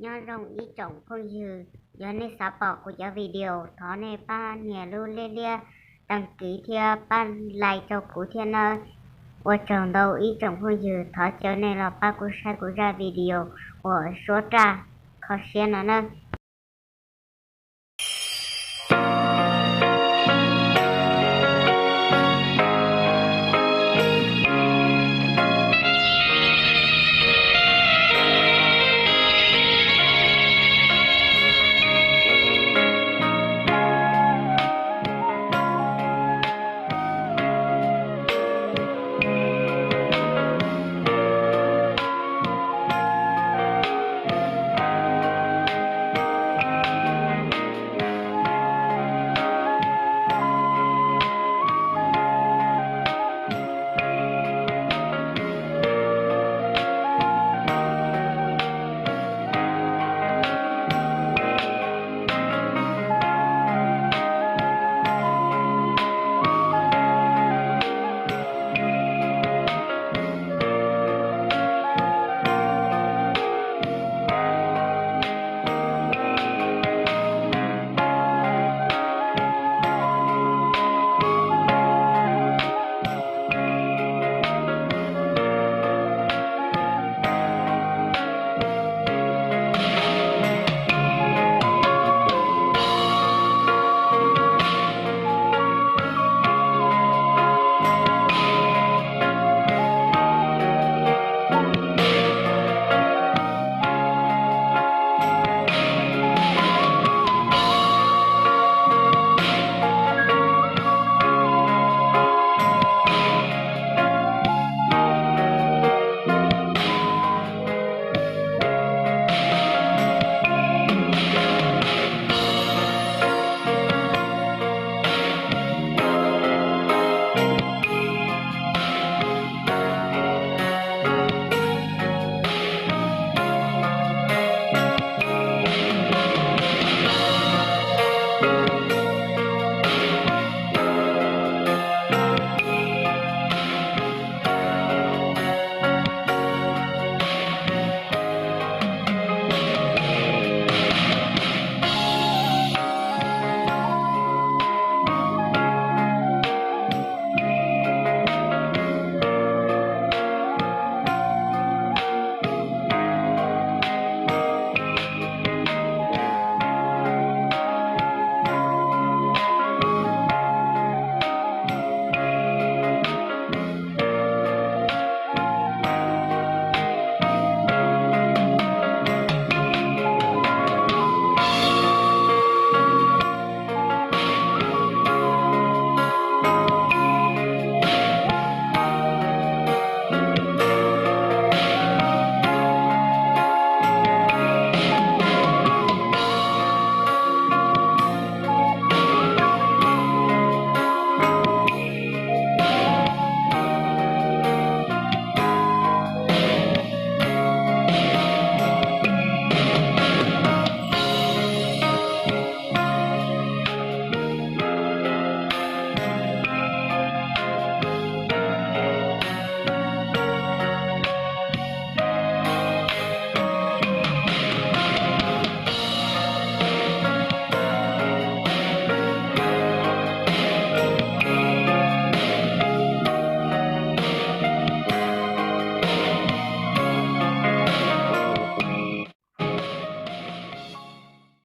Nyob zoo ib tsoom phooj ywg, yog nej xav pom kuv cov video, thov nej pab nias lub liab liab đăng ký thiab pab like rau kuv thiab nawb. Ua tsaug ntau ib tsoom phooj ywg, thov caw nej los pab kuv saib kuv zaj video uas suab raj kho siab no nawb.